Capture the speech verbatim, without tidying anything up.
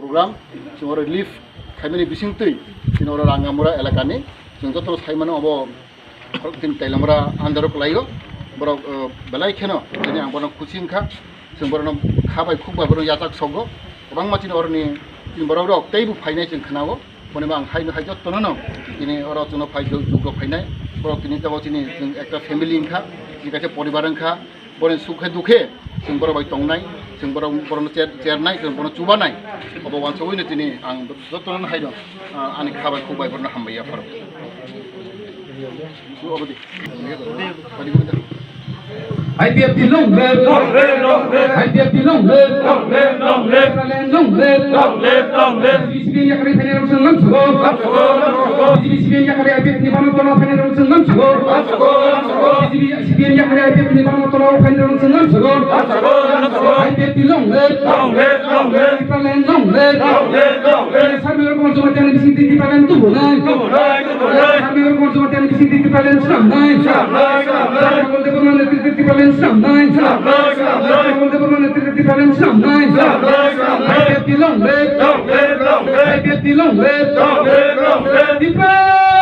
Program, chwng oro relief khaimani bisingtwi, chini oro Rangamura elakani, chwng joto saimano abo, chini Tailamura under o kwlaio, borok, uh, belai kheno, chini ang bono khusi wngkha, chwng borokno kha bai khuk bai borokno yachak sogo, kwbangma chini oroni, chini borok rok teibo phainai chwng khwnao, boni bo ang haino hai jotono no, chini oro chwngno phai jog-, jogdo phainai, borok tini tabok chini chwng ekta family wngkha, chini kaisa poribar wngkha, Borokni sukhe dukhe chwng borok bai tongnai, chwng borok, borokno cher-, chernai, chwng borokno chubanai. Obo wansugwino tini ang jotono hai rw, ah, ani kha bai khuk bai borokno hambai yapharo. Obo di. IPFT long live! Long live, long live! IPFT long live! Long live, long live! Long live, long live! B J P C P M yakarwi phainai rok chwng lamsogo. Lamsogo, lamsogo. B J P C P M yakarwi IPFT ni bana tola phainai rok chwng lamsogo. Lamsogo, lamsogo. B J P C P M yakarwi IPFT ni bana tola phainai rok chwng lamsogo. Lamsogo, lamsogo. IPFT long live. Long live, long live. Tipraland long live. Long live, long live. Sarmegor Kumar Jamatia ni bisingtwi Tipraland tubunai. Tubunai, tubunai. Sarmegor Kumar Jamatia ni bisingtwi Tipraland swnamnai. Swnamnai, swnamnai. Rangamul Debbarma netrite Tipraland swnamnai. Swnamnai, swnamnai. Rangamul Debbarma netrite Tipraland swnamnai. Swnamnai, swnamnai. IPFT long live. Long live, long live. IPFT long live. Long live, long live. Tipraland!